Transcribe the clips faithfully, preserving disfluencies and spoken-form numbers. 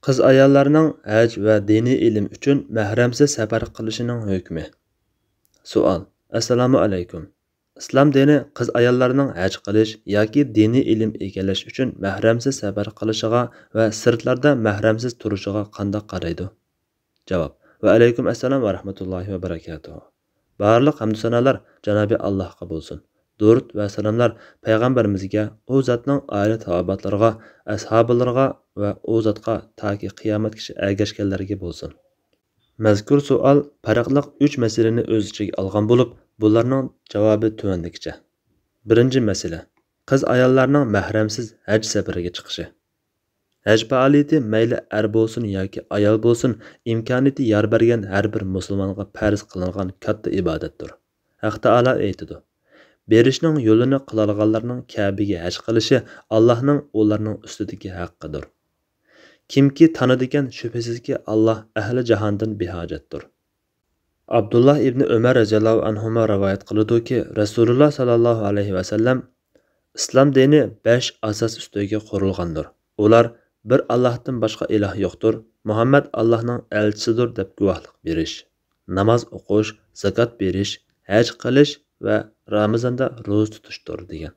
قىز-ئاياللارنىڭ ھەج ۋە دىنىي ئىلىم ئۈچۈن مەھرەمسىز سەپەر قىلىشىنىڭ ھۆكمى. سوئال. ئەسسالامۇ ئەلەيكۇم. ئىسلام دىنى قىز-ئاياللارنىڭ ھەج قىلىش ياكى دىنىي ئىلىم ئىگىلەش ئۈچۈن مەھرەمسىز سەپەر قىلىشىغا ۋە سىرتلاردا مەھرەمسىز تۇرۇشىغا قانداق قارايدۇ؟ جاۋاب. ۋەئەلەيكۇم ئەسسالام ۋە رەھمەتۇللاھى ۋە بەرىكاتۇھۇ. بارلىق ھەمدۇ سانالار جانابى ئاللاھقا بولسۇن. دۇرۇت ۋە سالاملار پەيغەمبىرىمىزگە، ئۇ زاتنىڭ ئائىلە تاۋابىئاتلىرىغا، ئەسھابىلىرىغا ۋە ئۇ زاتقا تاكى قىيامەتكىچە ئەگەشكەنلەرگە بولسۇن. مەزكۇر سوئال پەرقلىق ئۈچ مەسىلىنى ئۆز ئىچىگە ئالغان بولۇپ، بۇلارنىڭ جاۋابى تۆۋەندىكىچە. بىرىنچى مەسىلە، قىز-ئاياللارنىڭ مەھرەمسىز ھەج سەپىرىگە چىقىشى. ھەج پائالىيىتى مەيلى ئەر بولسۇن ياكى ئايال بولسۇن، ئىمكانىيىتى يار بەرگەن ھەر بىر مۇسۇلمانغا پەرز قىلىنغان كاتتا ئىبادەتتۇر. ھەق تائالا ئېيتىدۇ، بېرىشنىڭ يولىنى قىلالىغانلارنىڭ كەبىگە ھەج قىلىشى ئاللاھنىڭ ئۇلارنىڭ ئۈستىدىكى ھەققىدۇر. كىمكى تانىدىكەن، شۈبھىسىزكى، ئاللاھ ئەھلى جاھاندىن بىھاجەتتۇر. ئابدۇللاھ ئىبنى ئۆمەر رەزىياللاھۇ ئەنھۇما رىۋايەت قىلىدۇكى، رەسۇلۇللاھ ساللاللاھۇ ئەلەيھى ۋەسەللەم، ئىسلام دىنى بەش ئاساس ئۈستىگە قۇرۇلغاندۇر. ئۇلار، بىر ئاللاھتىن باشقا ئىلاھ يوقتۇر، مۇھەممەد ئاللاھنىڭ ئەلچىسىدۇر دەپ گۇۋاھلىق بېرىش، ناماز ئوقۇش، زاكات بېرىش، ھەج قىلىش ۋە رامىزاندا روزا تۇتۇشتۇر، دېگەن.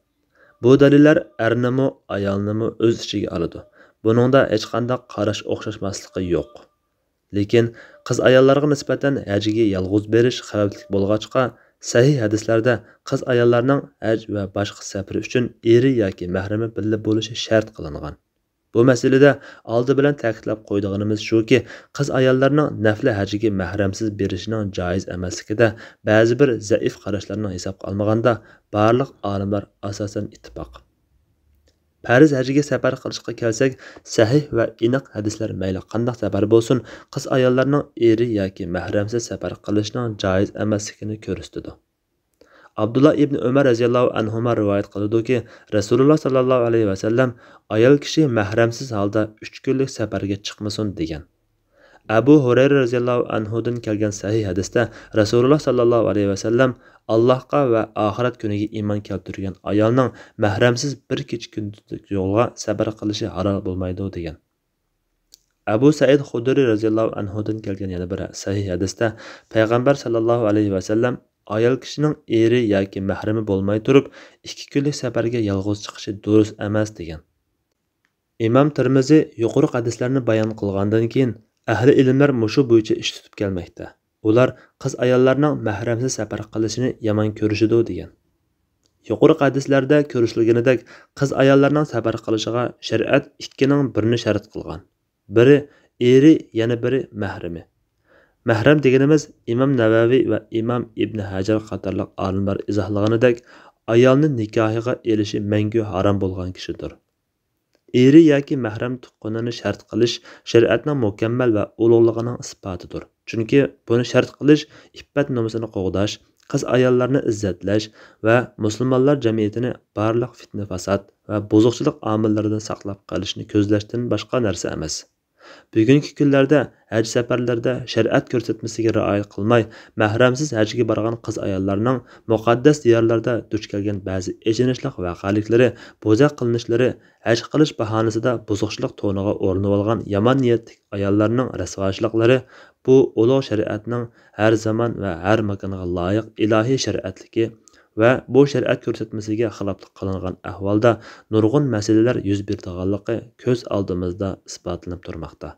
بۇ دەلىللەر ئەرنىمۇ، ئايالنىمۇ ئۆز ئىچىگە ئالىدۇ. بۇنىڭدا ھېچقانداق قاراش ئوخشاشماسلىقى يوق. لېكىن قىز-ئاياللارغا نىسبەتەن ھەجگە يالغۇز بېرىش خەۋپلىك بولغاچقا، سەھىھ ھەدىسلەردە قىز-ئاياللارنىڭ ھەج ۋە باشقا سەپىرى ئۈچۈن ئېرى ياكى مەھرىمى بىللە بولۇشى شەرت قىلىنغان. بۇ مەسىلىدە ئالدى بىلەن تەكىتلەپ قويىدىغىنىمىز شۇكى، قىز-ئاياللارنىڭ نەپلى ھەجگە مەھرەمسىز بېرىشىنىڭ جائىز ئەمەسلىكىدە بەزى بىر زەئىپ قاراشلارنىڭ ھېسابقا ئالمىغاندا، بارلىق ئالىملار ئاساسەن ئىتتىپاق. پەرز ھەجگە سەپەر قىلىشقا كەلسەك، سەھىھ ۋە ئېنىق ھەدىسلەر مەيلى قانداق سەپەر بولسۇن، قىز-ئاياللارنىڭ ئېرى ياكى مەھرەمسىز سەپەر قىلىشنىڭ جائىز ئەمەسلىكىنى كۆرسىتىدۇ. ئابدۇللا ئىبنى ئۆمەر رەزىياللاھۇ ئەنھۇما رىۋايەت قىلىدۇكى، رەسۇلۇللا ساللاللاھۇ ئەلەيھى ۋەسەللەم، ئايال كىشى مەھرەمسىز ھالدا ئۈچ كۈنلۈك سەپەرگە چىقمىسۇن، دېگەن. ئەبۇ ھۇرەيرە رەزىياللاھۇ ئەنھۇدىن كەلگەن سەھىھ ھەدىستە، رەسۇلۇللا ساللاللاھۇ ئەلەيھى ۋەسەللەم، ئاللاھقا ۋە ئاخىرەت كۈنىگە ئىمان كەلتۈرگەن ئايالنىڭ مەھرەمسىز بىر كېچە كۈندۈزلۈك يولغا سەپەر قىلىشى ھالال بولمايدۇ، دېگەن. ئەبۇ سەئىد خۇدرى رەزىياللاھۇ ئەنھۇدىن كەلگەن يەنە بىر سەھىھ ھەدىستە، پەيغەمبەر ساللاللاھۇ ئەلەيھى ۋەسەللەم، ئايال كىشىنىڭ ئېرى ياكى مەھرىمى بولماي تۇرۇپ، ئىككى كۈنلۈك سەپەرگە يالغۇز چىقىشى دۇرۇس ئەمەس، دېگەن. ئىمام تىرمىزى يۇقىرىقى ھەدىسلەرنى بايان قىلغاندىن كېيىن، ئەھلى ئىلىملەر مۇشۇ بويىچە ئىش تۇتۇپ كەلمەكتە. ئۇلار قىز-ئاياللارنىڭ مەھرەمسىز سەپەر قىلىشىنى يامان كۆرۈشىدۇ، دېگەن. يۇقىرىقى ھەدىسلەردە كۆرسىتىلگىنىدەك، قىز-ئاياللارنىڭ سەپەر قىلىشىغا شەرىئەت ئىككىنىڭ بىرىنى شەرت قىلغان. بىرى ئېرى، يەنە بىرى مەھرىمى. مەھرەم دېگىنىمىز، ئىمام نەۋەۋى ۋە ئىمام ئىبن ھەجەر قاتارلىق ئالىملار ئىزاھلىغىنىدەك، ئايالنى نىكاھىغا ئېلىشى مەڭگۈ ھارام بولغان كىشىدۇر. ئېرى ياكى مەھرەم تۇغقىنىنى شەرت قىلىش شەرىئەتنىڭ مۇكەممەل ۋە ئۇلۇغلۇقىنىڭ ئىسپاتىدۇر. چۈنكى بۇنى شەرت قىلىش ئىپپەت-نومۇسىنى قوغداش، قىز-ئاياللارنى ئىززەتلەش ۋە مۇسۇلمانلار جەمئىيىتىنى بارلىق پىتنە-پاسات ۋە بۇزۇقچىلىق ئامىللىرىدىن ساقلاپ قېلىشنى كۆزلەشتىن باشقا نەرسە ئەمەس. بۈگۈنكى كۈنلەردە ھەج سەپەرلىرىدە شەرىئەت كۆرسەتمىسىگە رىئايە قىلماي، مەھرەمسىز ھەجگە بارغان قىز-ئاياللارنىڭ مۇقەددەس دىيارلاردا دۇچ كەلگەن بەزى ئېچىنىشلىق ۋەقەلىكلىرى، بوزەك قىلىنىشلىرى، ھەج قىلىش باھانىسىدا بۇزۇقچىلىق تونىغا ئورىنىۋالغان يامان نىيەتلىك ئاياللارنىڭ رەسۋاچىلىقلىرى بۇ ئۇلۇغ شەرىئەتنىڭ ھەر زامان ۋە ھەر ماكانغا لايىق ئىلاھىي شەرىئەتلىكى ۋە بۇ شەرىئەت كۆرسەتمىسىگە خىلاپلىق قىلىنغان ئەھۋالدا نۇرغۇن مەسىلىلەر يۈز بېرىدىغانلىقى كۆز ئالدىمىزدا ئىسپاتلىنىپ تۇرماقتا.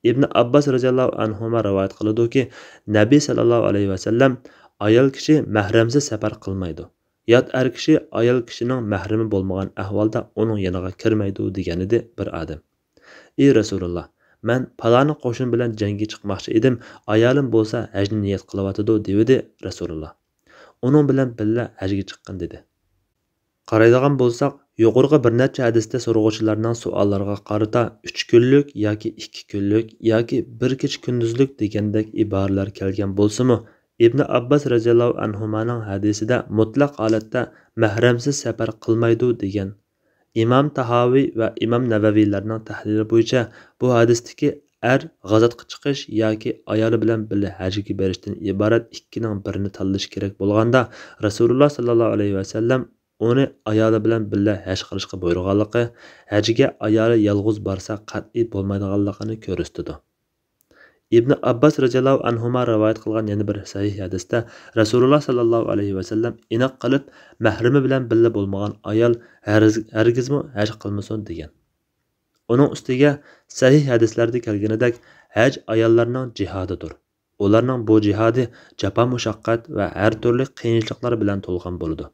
ئىبن ئابباس رەزىياللاھۇ ئەنھۇما رىۋايەت قىلىدۇكى، نەبى ساللاللاھۇ ئەلەيھى ۋەسەللەم، ئايال كىشى مەھرەمسىز سەپەر قىلمايدۇ. يات ئەر كىشى ئايال كىشىنىڭ مەھرىمى بولمىغان ئەھۋالدا ئۇنىڭ يېنىغا كىرمەيدۇ، دېگەنىدى بىر ئادەم. ئى رەسۇلاللا، مەن پالانى قوشۇن بىلەن جەڭگە چىقماقچى ئىدىم، ئايالىم بولسا ھەجنى نىيەت قىلىۋاتىدۇ، دېۋىدى رەسۇلاللا. ئۇنىڭ بىلەن بىللە ھەجگە چىققىن، دېدى. قارايدىغان بولساق، يۇقىرىقى بىر نەچچە ھەدىستە سورىغۇچىلارنىڭ سوئاللىرىغا قارىتا ئۈچ كۈنلۈك ياكى ئىككى كۈنلۈك ياكى بىر كېچە كۈندۈزلۈك دېگەندەك ئىبارىلەر كەلگەن بولسىمۇ، ئىبنى ئابباس رەزىياللاھۇ ئەنھۇمانىڭ ھەدىسىدە مۇتلەق ھالەتتە مەھرەمسىز سەپەر قىلمايدۇ دېگەن. ئىمام تاھاۋى ۋە ئىمام نەۋەۋىيلەرنىڭ تەھلىلى بويىچە، بۇ ھەدىستىكى ئەر غازاتقا چىقىش ياكى ئايالى بىلەن بىللە ھەجگە بېرىشتىن ئىبارەت ئىككىنىڭ بىرىنى تاللىشى كېرەك بولغاندا، رەسۇلۇللا ساللاللاھۇ ئەلەيھى ۋەسەللەم ئۇنى ئايالى بىلەن بىللە ھەج قىلىشقا بۇيرۇغانلىقى، ھەجگە ئايالى يالغۇز بارسا قەتئىي بولمايدىغانلىقىنى كۆرسىتىدۇ. ئىبن ئابباس رەزىياللاھۇ ئەنھۇما رىۋايەت قىلغان يەنە بىر سەھىھ ھەدىستە رەسۇلۇللا ساللاللاھۇ ئەلەيھى ۋەسەللەم ئېنىق قىلىپ، مەھرىمى بىلەن بىللە بولمىغان ئايال ھەرگىز-، ھەرگىزمۇ ھەج قىلمىسۇن دېگەن. ئۇنىڭ ئۈستىگە سەھىھ ھەدىسلەردە كەلگىنىدەك، ھەج ئاياللارنىڭ جىھادىدۇر. ئۇلارنىڭ بۇ جىھادى جاپا-مۇشەققەت ۋە ھەر تۈرلۈك قىيىنچىلىقلار بىلەن تولغان بولىدۇ.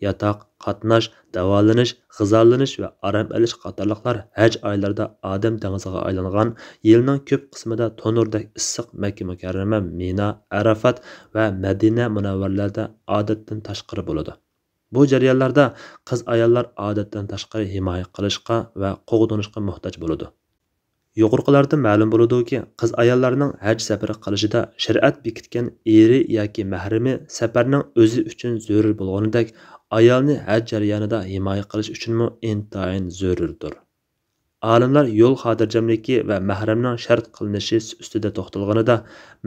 ياتاق، قاتناش، داۋالىنىش، غىزالىنىش ۋە ئارام ئېلىش قاتارلىقلار ھەج ئايلىرىدا ئادەم دېڭىزىغا ئايلانغان، يىلنىڭ كۆپ قىسمىدا تونۇردەك ئىسسىق مەككە مۇكەررەمە، مىنا، ئەرەفات ۋە مەدىنە مۇنەۋۋەرىلەردە ئادەتتىن تاشقىرى بولىدۇ. بۇ جەريانلاردا قىز-ئاياللار ئادەتتىن تاشقىرى ھىمايە قىلىشقا ۋە قوغدىنىشقا موھتاج بولىدۇ. يۇقىرىقىلاردىن مەلۇم بولىدۇكى، قىز-ئاياللارنىڭ ھەج سەپىرى قىلىشىدا شەرىئەت بېكىتكەن ئېرى ياكى مەھرىمى سەپەرنىڭ ئۆزى ئۈچۈن زۆرۈر بولغىنىدەك، ئايالنى ھەج جەريانىدا ھىمايە قىلىش ئۈچۈنمۇ ئىنتايىن زۆرۈردۇر. ئالىملار يول خاتىرجەملىكى ۋە مەھرەمنىڭ شەرت قىلىنىشى ئۈستىدە توختالغىنىدا،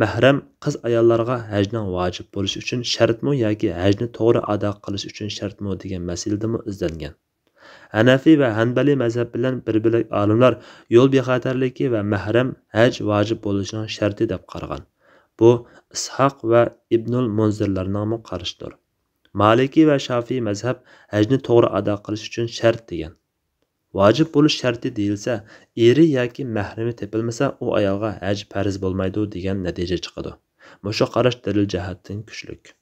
مەھرەم قىز-ئاياللارغا ھەجنىڭ ۋاجىپ بولۇشى ئۈچۈن شەرتمۇ ياكى ھەجنى توغرا ئادا قىلىش ئۈچۈن شەرتمۇ دېگەن مەسىلىدىمۇ ئىزدەنگەن. ھەنەفىي ۋە ھەنبەلىي مەزھەپ بىلەن بىر بۆلەك ئالىملار يول بىخەتەرلىكى ۋە مەھرەم ھەج ۋاجىپ بولۇشىنىڭ شەرتى دەپ قارىغان. بۇ ئىسھاق ۋە ئىبنۇل مۇنزىرلارنىڭمۇ قارىشىدۇر. مالىكىي ۋە شافىئىي مەزھەپ ھەجنى توغرا ئادا قىلىش ئۈچۈن شەرت دېگەن. ۋاجىپ بولۇش شەرتى دېيىلسە، ئېرى ياكى مەھرىمى تېپىلمىسا، ئۇ ئايالغا ھەج پەرز بولمايدۇ دېگەن نەتىجە چىقىدۇ. مۇشۇ قاراش دەلىل جەھەتتىن كۈچلۈك.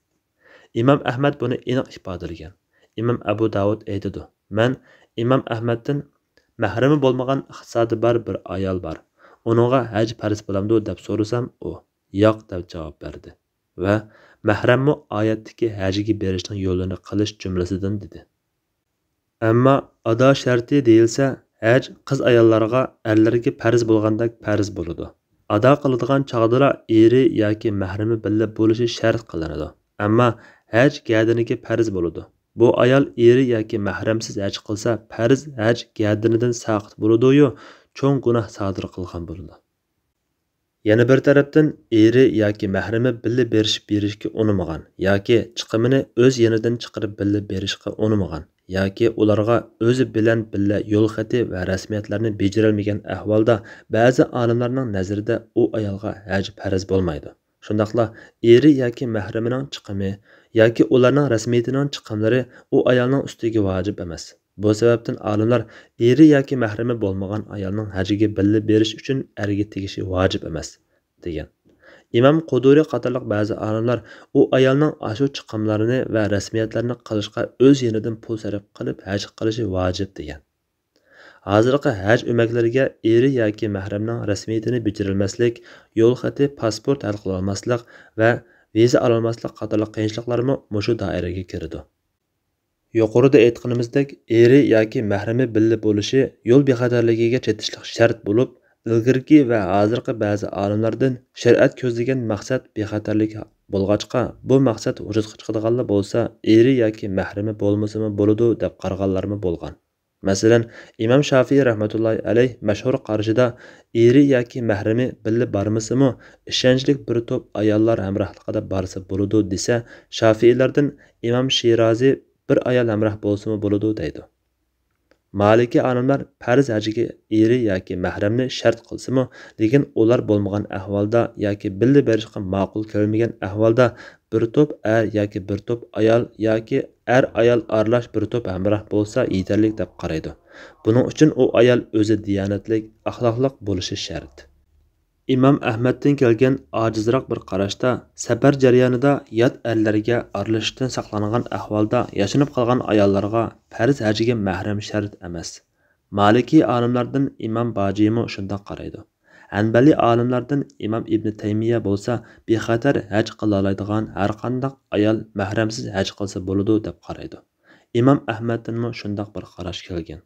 ئىمام ئەھمەد بۇنى ئېنىق ئىپادىلىگەن. ئىمام ئەبۇ داۋۇد ئېيتىدۇ، مەن ئىمام ئەھمەدتىن، مەھرىمى بولمىغان ئىقتىسادى بار بىر ئايال بار، ئۇنىڭغا ھەج پەرز بولامدۇ دەپ سورىسام، ئۇ ياق دەپ جاۋاب بەردى ۋە مەھرەممۇ ئايەتتىكى ھەجگە بېرىشنىڭ يولىنى قىلىش جۈملىسىدىن دېدى. ئەمما ئادا شەرتى دېيىلسە، ھەج قىز-ئاياللارغا ئەرلەرگە پەرز بولغاندەك پەرز بولىدۇ. ئادا قىلىدىغان چاغدىلا ئېرى ياكى مەھرىمى بىللە بولۇشى شەرت قىلىنىدۇ. ئەمما ھەج گەدىنىگە پەرز بولىدۇ. بۇ ئايال ئېرى ياكى مەھرەمسىز ھەج قىلسا، پەرز ھەج گەدىنىدىن ساقىت بولىدۇ-يۇ، چوڭ گۇناھ سادىر قىلغان بولىدۇ. يەنە بىر تەرەپتىن، ئېرى ياكى مەھرىمى بىللە بېرىشىپ بېرىشكە ئۇنىمىغان ياكى چىقىمىنى ئۆز يېنىدىن چىقىرىپ بىللە بېرىشقا ئۇنىمىغان ياكى ئۇلارغا ئۆزى بىلەن بىللە يول خېتى ۋە رەسمىيەتلەرنى بېجىرەلمىگەن ئەھۋالدا، بەزى ئالىملارنىڭ نەزىرىدە ئۇ ئايالغا ھەج پەرز بولمايدۇ. شۇنداقلا ئېرى ياكى مەھرىمىنىڭ چىقىمى ياكى ئۇلارنىڭ رەسمىيىتىنىڭ چىقىملىرى ئۇ ئايالنىڭ ئۈستىگە ۋاجىپ ئەمەس. بۇ سەۋەبتىن ئالىملار ئېرى ياكى مەھرىمى بولمىغان ئايالنىڭ ھەجگە بىللە بېرىش ئۈچۈن ئەرگە تېگىشى ۋاجىپ ئەمەس، دېگەن. ئىمام قۇدۇرى قاتارلىق بەزى ئالىملار ئۇ ئايالنىڭ ئاشۇ چىقىملارنى ۋە رەسمىيەتلەرنى قىلىشقا ئۆز يېنىدىن پۇل سەرپ قىلىپ ھەج قىلىشى ۋاجىپ، دېگەن. ھازىرقى ھەج ئۆمەكلىرىگە ئېرى ياكى مەھرەمنىڭ رەسمىيىتىنى بېجىرەلمەسلىك، يول خېتى، پاسپورت ھەل قىلالماسلىق ۋە ۋىزا ئالالماسلىق قاتارلىق قىيىنچىلىقلارمۇ مۇشۇ دائىرىگە كىرىدۇ. يۇقىرىدا ئېيتقىنىمىزدەك، ئېرى ياكى مەھرىمى بىللە بولۇشى يول بىخەتەرلىكىگە چېتىشلىق شەرت بولۇپ، ئىلگىرىكى ۋە ھازىرقى بەزى ئالىملاردىن شەرىئەت كۆزلىگەن مەقسەت بىخەتەرلىك بولغاچقا، بۇ مەقسەت ۋۇجۇدقا چىقىدىغانلا بولسا، ئېرى ياكى مەھرىمى بولمىسىمۇ بولىدۇ، دەپ قارىغانلارمۇ بولغان. مەسىلەن، ئىمام شافىئى رەھمەتۇللاھى ئەلەيھ مەشھۇر قارىشىدا، ئېرى ياكى مەھرىمى بىللە بارمىسىمۇ، ئىشەنچلىك بىر توپ ئاياللار ھەمراھلىقىدا بارسا بولىدۇ دېسە، شافىئىيلاردىن ئىمام شىرازى بىر ئايال ھەمراھ بولسىمۇ بولىدۇ دەيدۇ. مالىكىي ئالىملار پەرز ھەجگە ئېرى ياكى مەھرەمنى شەرت قىلسىمۇ، لېكىن ئۇلار بولمىغان ئەھۋالدا ياكى بىللە بېرىشقا ماقۇل كۆرمىگەن ئەھۋالدا، بىر توپ ئەر ياكى بىر توپ ئايال ياكى ئەر-ئايال ئارىلاش بىر توپ ھەمراھ بولسا يېتەرلىك دەپ قارايدۇ. بۇنىڭ ئۈچۈن ئۇ ئايال ئۆزى دىيانەتلىك، ئەخلاقلىق بولۇشى شەرت. ئىمام ئەھمەدتىن كەلگەن ئاجىزراق بىر قاراشتا، سەپەر جەريانىدا يات ئەرلەرگە ئارىلىشىشتىن ساقلانغان ئەھۋالدا ياشىنىپ قالغان ئاياللارغا پەرز ھەجگە مەھرەم شەرت ئەمەس. مالىكىي ئالىملاردىن ئىمام باجىمۇ شۇنداق قارايدۇ. ھەنبەلىي ئالىملاردىن ئىمام ئىبنى تەيمىيە بولسا بىخەتەر ھەج قىلالايدىغان ھەرقانداق ئايال مەھرەمسىز ھەج قىلسا بولىدۇ دەپ قارايدۇ. ئىمام ئەھمەدتىنمۇ شۇنداق بىر قاراش كەلگەن.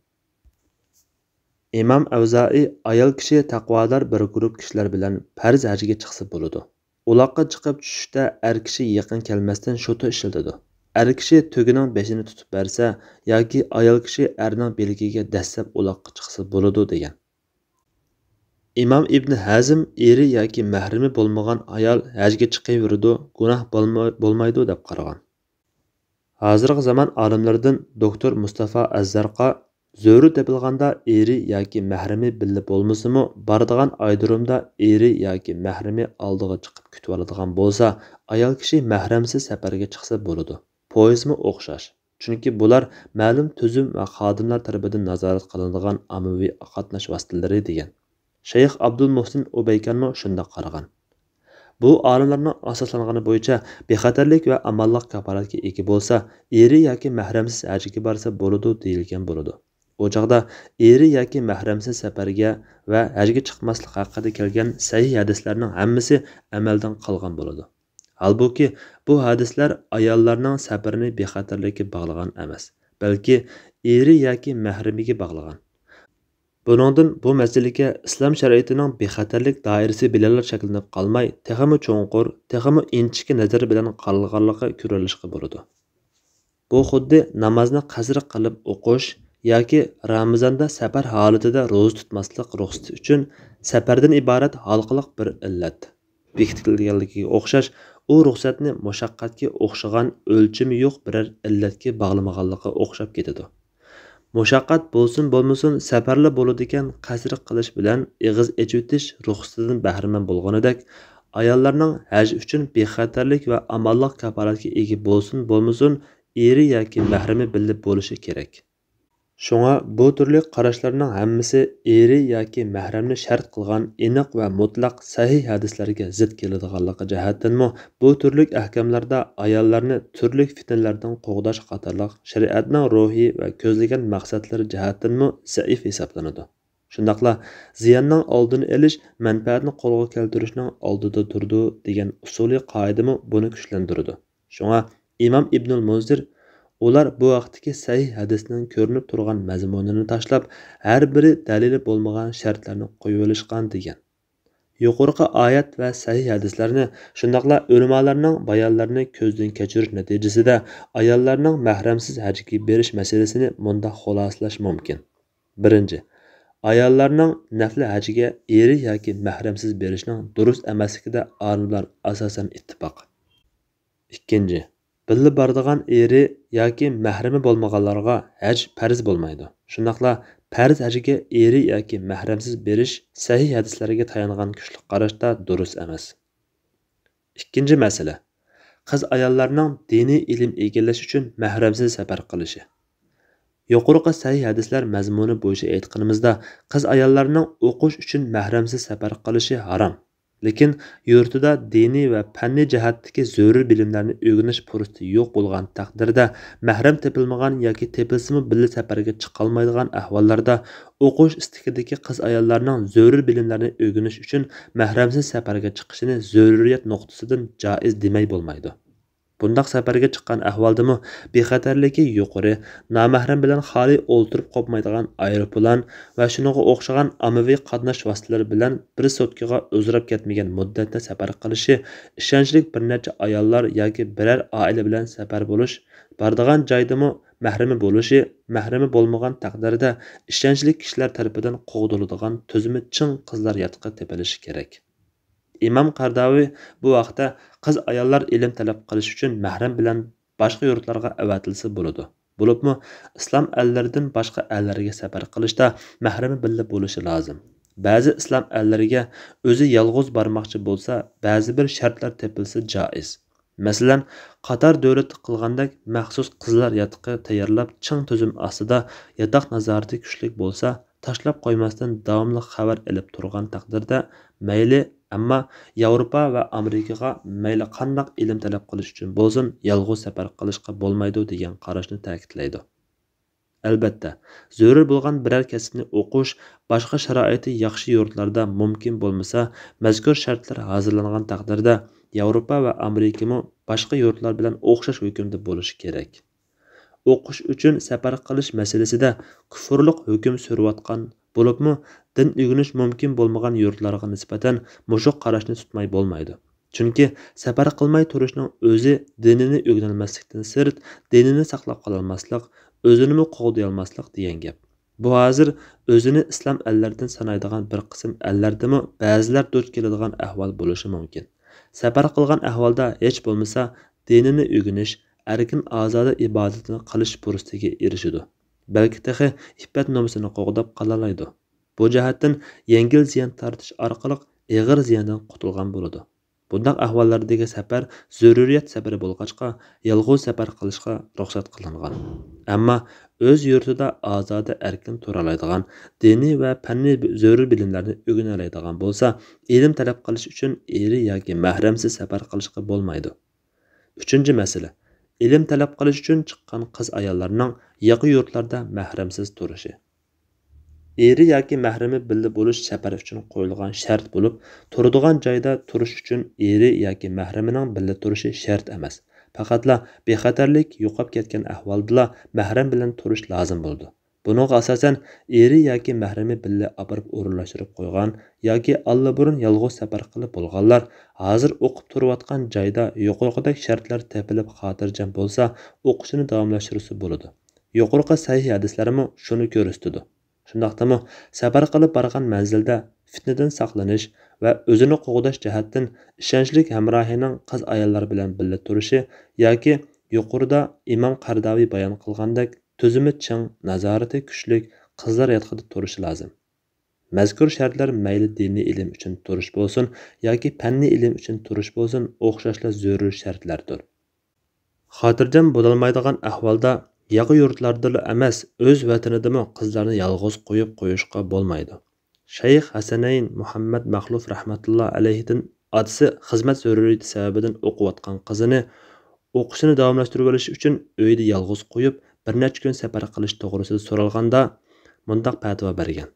ئىمام ئەۋزائى ئايال كىشى تەقۋادار بىر گۇرۇپ كىشىلەر بىلەن پەرز ھەجگە چىقسا بولىدۇ. ئۇلاققا چىقىپ چۈشۈشتە ئەر كىشى يېقىن كەلمەستىن شوتا ئىشلىتىدۇ. ئەر كىشى تۆگىنىڭ بېشىنى تۇتۇپ بەرسە ياكى ئايال كىشى ئەرنىڭ بىلىكىگە دەسسەپ ئۇلاققا چىقسا بولىدۇ، دېگەن. ئىمام ئىبن ھەزم ئېرى ياكى مەھرىمى بولمىغان ئايال ھەجگە چىقىۋېرىدۇ، گۇناھ بولما-، بولمايدۇ دەپ قارىغان. ھازىرقى زامان ئالىملىرىدىن دوكتور مۇستافا ئەززەرقا زۆرۈر تېپىلغاندا ئېرى ياكى مەھرىمى بىللە بولمىسىمۇ، بارىدىغان ئايرودرومدا ئېرى ياكى مەھرىمى ئالدىغا چىقىپ كۈتۈۋالىدىغان بولسا، ئايال كىشى مەھرەمسىز سەپەرگە چىقسا بولىدۇ. پويىزمۇ ئوخشاش. چۈنكى بۇلار مەلۇم تۈزۈم ۋە خادىملار تەرىپىدىن نازارەت قىلىنىدىغان ئاممىۋى قاتناش ۋاسىتىلىرى دېگەن. شەيخ ئابدۇل مۇھسىن ئۇبەيكەنمۇ شۇنداق قارىغان. بۇ ئالىملارنىڭ ئاساسلانغىنى بويىچە بىخەتەرلىك ۋە ئامانلىق كاپالەتكە ئىگە بولسا، ئېرى ياكى مەھرەمسىز ھەجگە بارسا بولىدۇ دېيىلگەن بولىدۇ. ئۇ چاغدا ئېرى ياكى مەھرەمسىز سەپەرگە ۋە ھەجگە چىقماسلىق ھەققىدە كەلگەن سەھىھ ھەدىسلەرنىڭ ھەممىسى ئەمەلدىن قالغان بولىدۇ. ھالبۇكى، بۇ ھەدىسلەر ئاياللارنىڭ سەپىرىنى بىخەتەرلىككە باغلىغان ئەمەس، بەلكى ئېرى ياكى مەھرىمىگە باغلىغان. بۇنىڭدىن بۇ مەسىلىگە ئىسلام شەرىئىتىنىڭ بىخەتەرلىك دائىرىسى بىلەنلا چەكلىنىپ قالماي، تېخىمۇ چوڭقۇر، تېخىمۇ ئىنچىكە نەزەر بىلەن قارالغانلىقى كۆرۈۋېلىشقا بولىدۇ. بۇ خۇددى نامازنى قەسرى قىلىپ ئوقۇش ياكى رامىزاندا سەپەر ھالىتىدە روزا تۇتماسلىق رۇخسىتى ئۈچۈن سەپەردىن ئىبارەت ھالقىلىق بىر ئىللەت بېكىتىلگەنلىكىگە ئوخشاش، ئۇ رۇخسەتنى مۇشەققەتكە ئوخشىغان ئۆلچىمى يوق بىرەر ئىللەتكە باغلىمىغانلىقى ئوخشاپ كېتىدۇ. مۇشەققەت بولسۇن بولمىسۇن، سەپەرلا بولىدىكەن، قەسرى قىلىش بىلەن ئېغىز ئېچىۋېتىش رۇخسىتىدىن بەھرىمەن بولغىنىدەك، ئاياللارنىڭ ھەج ئۈچۈن بىخەتەرلىك ۋە ئامانلىق كاپالەتكە ئىگە بولسۇن بولمىسۇن، ئېرى ياكى مەھرىمى بىللە بولۇشى كېرەك. شۇڭا بۇ تۈرلۈك قاراشلارنىڭ ھەممىسى ئېرى ياكى مەھرەمنى شەرت قىلغان ئېنىق ۋە مۇتلەق سەھىھ ھەدىسلەرگە زىت كېلىدىغانلىقى جەھەتتىنمۇ، بۇ تۈرلۈك ئەھكاملاردا ئاياللارنى تۈرلۈك پىتنىلەردىن قوغداش قاتارلىق شەرىئەتنىڭ روھى ۋە كۆزلىگەن مەقسەتلىرى جەھەتتىنمۇ زەئىپ ھېسابلىنىدۇ. شۇنداقلا زىياننىڭ ئالدىنى ئېلىش مەنپەئەتنى قولغا كەلتۈرۈشنىڭ ئالدىدا تۇرىدۇ دېگەن ئۇسۇلىي قائىدىمۇ بۇنى كۈچلەندۈرىدۇ. شۇڭا ئىمام ئىبنۇل مۇنزىر، ئۇلار بۇ ھەقتىكى سەھىھ ھەدىسنىڭ كۆرۈنۈپ تۇرغان مەزمۇنىنى تاشلاپ، ھەر بىرى دەلىلى بولمىغان شەرتلەرنى قويۇۋېلىشقان دېگەن. يۇقىرىقى ئايەت ۋە سەھىھ ھەدىسلەرنى، شۇنداقلا ئۆلىمالارنىڭ بايانلىرىنى كۆزدىن كەچۈرۈش نەتىجىسىدە، ئاياللارنىڭ مەھرەمسىز ھەجگە بېرىش مەسىلىسىنى مۇنداق خۇلاسىلاش مۇمكىن. بىرىنچى، ئاياللارنىڭ نەپلى ھەجگە ئېرى ياكى مەھرەمسىز بېرىشنىڭ دۇرۇس ئەمەسلىكىدە ئالىملار ئاساسەن ئىتتىپاق. ئىككىنچى، بىللە بارىدىغان ئېرى ياكى مەھرىمى بولمىغانلارغا ھەج پەرز بولمايدۇ. شۇنداقلا پەرز ھەجگە ئېرى ياكى مەھرەمسىز بېرىش سەھىھ ھەدىسلەرگە تايانغان كۈچلۈك قاراشتا دۇرۇس ئەمەس. ئىككىنچى مەسىلە، قىز ئاياللارنىڭ دىنىي ئىلىم ئىگىلەش ئۈچۈن مەھرەمسىز سەپەر قىلىشى. يۇقىرىقى سەھىھ ھەدىسلەر مەزمۇنى بويىچە ئېيتقىنىمىزدا، قىز ئاياللارنىڭ ئوقۇش ئۈچۈن مەھرەمسىز سەپەر قىلىشى ھارام. لېكىن يۇرتىدا دىنىي ۋە پەننىي جەھەتتىكى زۆرۈر بىلىملەرنى ئۆگىنىش پۇرسىتى يوق بولغان تەقدىردە، مەھرەم تېپىلمىغان ياكى تېپىلسىمۇ بىللە سەپەرگە چىقالمايدىغان ئەھۋاللاردا، ئوقۇش ئىستىكىدىكى قىز ئاياللارنىڭ زۆرۈر بىلىملەرنى ئۆگىنىش ئۈچۈن مەھرەمسىز سەپەرگە چىقىشىنى زۆرۈرىيەت نۇقتىسىدىن جائىز دېمەي بولمايدۇ. بۇنداق سەپەرگە چىققان ئەھۋالدىمۇ بىخەتەرلىكى يۇقىرى، نامەھرەم بىلەن خالىي ئولتۇرۇپ قوپمايدىغان ئايروپىلان ۋە شۇنىڭغا ئوخشىغان ئاممىۋى قاتناش ۋاسىتىلىرى بىلەن بىر سوتكىغا ئۇزىراپ كەتمىگەن مۇددەتتە سەپەر قىلىشى، ئىشەنچلىك بىر نەچچە ئاياللار ياكى بىرەر ئائىلە بىلەن سەپەر بولۇش، بارىدىغان جايدىمۇ مەھرىمى بولۇشى، مەھرىمى بولمىغان تەقدىردە ئىشەنچلىك كىشىلەر تەرىپىدىن قوغدىلىدىغان تۈزۈمى چىڭ قىزلار ياتىقى تېپىلىشى كېرەك. ئىمام قەرداۋى بۇ ھەقتە قىز ئاياللار ئىلىم تەلەپ قىلىش ئۈچۈن مەھرەم بىلەن باشقا يۇرتلارغا ئەۋەتىلسە بولىدۇ. بولۇپمۇ ئىسلام ئەللىرىدىن باشقا ئەللەرگە سەپەر قىلىشتا مەھرىمى بىللە بولۇشى لازىم. بەزى ئىسلام ئەللىرىگە ئۆزى يالغۇز بارماقچى بولسا، بەزى بىر شەرتلەر تېپىلسا جائىز. مەسىلەن، قاتار دۆلەتتە قىلغاندەك مەخسۇس قىزلار ياتىقى تەييارلاپ، چىڭ تۈزۈم ئاستىدا ياتاق نازارىتى كۈچلۈك بولسا، تاشلاپ قويماستىن داۋاملىق خەۋەر ئېلىپ تۇرغان تەقدىردە مەيلى، ئەمما ياۋروپا ۋە ئامېرىكىغا مەيلى قانداق ئىلىم تەلەپ قىلىش ئۈچۈن بولسۇن، يالغۇز سەپەر قىلىشقا بولمايدۇ دېگەن قاراشنى تەكىتلەيدۇ. ئەلبەتتە، زۆرۈر بولغان بىرەر كەسىپنى ئوقۇش باشقا شارائىتى ياخشى يۇرتلاردا مۇمكىن بولمىسا، مەزكۇر شەرتلەر ھازىرلانغان تەقدىردە، ياۋروپا ۋە ئامېرىكىمۇ باشقا يۇرتلار بىلەن ئوخشاش ھۆكۈمدە بولۇشى كېرەك. ئوقۇش ئۈچۈن سەپەر قىلىش مەسىلىسىدە كۇفۇرلۇق ھۆكۈم سۈرۈۋاتقان بولۇپمۇ، دىن ئۆگىنىش مۇمكىن بولمىغان يۇرتلارغا نىسبەتەن مۇشۇ قاراشنى تۇتماي بولمايدۇ. چۈنكى سەپەر قىلماي تۇرۇشنىڭ ئۆزى دىنىنى ئۆگىنەلمەسلىكتىن سىرت، دىنىنى ساقلاپ قالالماسلىق، ئۆزىنىمۇ قوغدىيالماسلىق دېگەن گەپ. بۇ ھازىر ئۆزىنى ئىسلام ئەللىرىدىن سانايدىغان بىر قىسىم ئەللەردىمۇ بەزىلەر دۇچ كېلىدىغان ئەھۋال بولۇشى مۇمكىن. سەپەر قىلغان ئەھۋالدا ھېچ بولمىسا دىنىنى ئۆگىنىش، ئەركىن ئازادە ئىبادىتىنى قىلىش پۇرسىتىگە ئېرىشىدۇ، بەلكى تېخى ئىپپەت نومۇسىنى قوغداپ قالالايدۇ. بۇ جەھەتتىن يەڭگىل زىيان تارتىش ئارقىلىق ئېغىر زىياندىن قۇتۇلغان بولىدۇ. بۇنداق ئەھۋاللاردىكى سەپەر زۆرۈرىيەت سەپىرى بولغاچقا، يالغۇز سەپەر قىلىشقا رۇخسەت قىلىنغان. ئەمما ئۆز يۇرتىدا ئازادە ئەركىن تۇرالايدىغان، دىنىي ۋە پەننىي زۆرۈر بىلىملەرنى ئۆگىنەلەيدىغان بولسا، ئىلىم تەلەپ قىلىش ئۈچۈن ئېرى ياكى مەھرەمسىز سەپەر قىلىشقا بولمايدۇ. ئۈچىنچى مەسىلە، ئىلىم تەلەپ قىلىش ئۈچۈن چىققان قىز-ئاياللارنىڭ ياقا يۇرتلاردا مەھرەمسىز تۇرۇشى. ئېرى ياكى مەھرىمى بىللە بولۇش سەپەر ئۈچۈن قويۇلغان شەرت بولۇپ، تۇرىدىغان جايدا تۇرۇش ئۈچۈن ئېرى ياكى مەھرىمىنىڭ بىللە تۇرۇشى شەرت ئەمەس. پەقەتلا بىخەتەرلىك يوقاپ كەتكەن ئەھۋالدىلا مەھرەم بىلەن تۇرۇش لازىم بولىدۇ. بۇنىڭغا ئاساسەن، ئېرى ياكى مەھرىمى بىللە ئاپىرىپ ئورۇنلاشتۇرۇپ قويغان ياكى ئاللىبۇرۇن يالغۇز سەپەر قىلىپ بولغانلار ھازىر ئوقۇپ تۇرۇۋاتقان جايدا يۇقىرىقىدەك شەرتلەر تېپىلىپ خاتىرجەم بولسا، ئوقۇشىنى داۋاملاشتۇرسا بولىدۇ. يۇقىرىقى سەھىھ ھەدىسلەرمۇ شۇنى كۆرسىتىدۇ. شۇنداقتىمۇ، سەپەر قىلىپ بارغان مەنزىلدە پىتنىدىن ساقلىنىش ۋە ئۆزىنى قوغداش جەھەتتىن ئىشەنچلىك ھەمراھىنىڭ قىز-ئاياللار بىلەن بىللە تۇرۇشى ياكى يۇقىرىدا ئىمام قەرداۋى بايان قىلغاندەك تۈزۈمى چىڭ، نازارىتى كۈچلۈك قىزلار ياتىقىدا تۇرۇشى لازىم. مەزكۇر شەرتلەر مەيلى دىنىي ئىلىم ئۈچۈن تۇرۇش بولسۇن ياكى پەننىي ئىلىم ئۈچۈن تۇرۇش بولسۇن، ئوخشاشلا زۆرۈر شەرتلەردۇر. خاتىرجەم بولالمايدىغان ئەھۋالدا ياقا يۇرتلاردىلا ئەمەس، ئۆز ۋەتىنىدىمۇ قىزلارنى يالغۇز قويۇپ قويۇشقا بولمايدۇ. شەيخ ھەسەنەين مۇھەممەد مەخلۇف رەھمەتۇللا ئەلەيھىدىن ئاتىسى خىزمەت زۆرۈرىيىتى سەۋەبىدىن ئوقۇۋاتقان قىزىنى ئوقۇشىنى داۋاملاشتۇرۇۋېلىش ئۈچۈن ئۆيدە يالغۇز قويۇپ، بىر نەچچە كۈن سەپەر قىلىش توغرىسىدا سورالغاندا، مۇنداق پەتىۋا بەرگەن.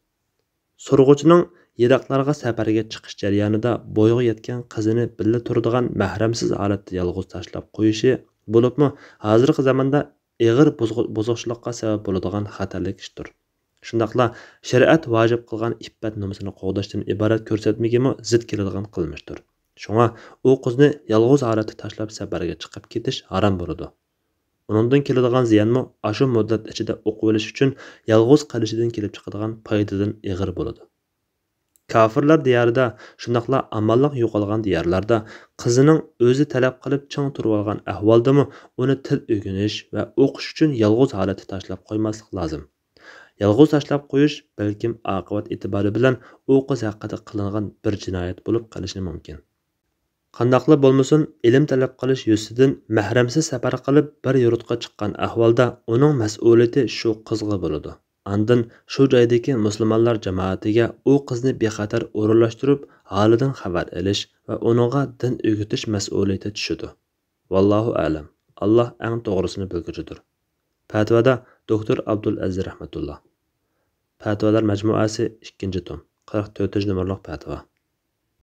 سورىغۇچىنىڭ يىراقلارغا سەپەرگە چىقىش جەريانىدا بويىغا يەتكەن قىزىنى بىللە تۇرىدىغان مەھرەمسىز ھالەتتە يالغۇز تاشلاپ قويۇشى، بولۇپمۇ ھازىرقى زاماندا ئېغىر بۇزغۇ-، بۇزۇقچىلىققا سەۋەب بولىدىغان خەتەرلىك ئىشتۇر. شۇنداقلا شەرىئەت ۋاجىپ قىلغان ئىپپەت نومۇسىنى قوغداشتىن ئىبارەت كۆرسەتمىگىمۇ زىت كېلىدىغان قىلمىشتۇر. شۇڭا ئۇ قىزنى يالغۇز ھالەتتە تاشلاپ سەپەرگە چىقىپ كېتىش ھارام بولىدۇ. ئۇنىڭدىن كېلىدىغان زىيانمۇ ئاشۇ مۇددەت ئىچىدە ئوقۇۋېلىش ئۈچۈن يالغۇز قېلىشىدىن كېلىپ چىقىدىغان پايدىدىن ئېغىر بولىدۇ. كاپىرلار دىيارىدا، شۇنداقلا ئامانلىق يوقالغان دىيارلاردا قىزىنىڭ ئۆزى تەلەپ قىلىپ چىڭ تۇرۇۋالغان ئەھۋالدىمۇ ئۇنى تىل ئۆگىنىش ۋە ئوقۇش ئۈچۈن يالغۇز ھالەتتە تاشلاپ قويماسلىق لازىم. يالغۇز تاشلاپ قويۇش بەلكىم ئاقىۋەت ئېتىبارى بىلەن ئۇ قىز ھەققىدە قىلىنغان بىر جىنايەت بولۇپ قېلىشى مۇمكىن. قانداقلا بولمىسۇن، ئىلىم تەلەپ قىلىش يۈزىسىدىن مەھرەمسىز سەپەر قىلىپ بىر يۇرتقا چىققان ئەھۋالدا ئۇنىڭ مەسئۇلىيىتى شۇ قىزغا بولىدۇ. ئاندىن شۇ جايدىكى مۇسۇلمانلار جامائىتىگە ئۇ قىزنى بىخەتەر ئورۇنلاشتۇرۇپ، ھالىدىن خەۋەر ئېلىش ۋە ئۇنىڭغا دىن ئۆگىتىش مەسئۇلىيىتى چۈشىدۇ. ۋاللاھۇ ئەلەم. ئاللاھ ئەڭ توغرىسىنى بىلگۈچىدۇر. پەتىۋادا دوكتور ئابدۇل ئەزىز رەھمەتۇللا. پەتىۋالار مەجمۇئەسى، ئىككىنچى توم، قىرىق تۆتىنچى نومۇرلۇق پەتىۋا.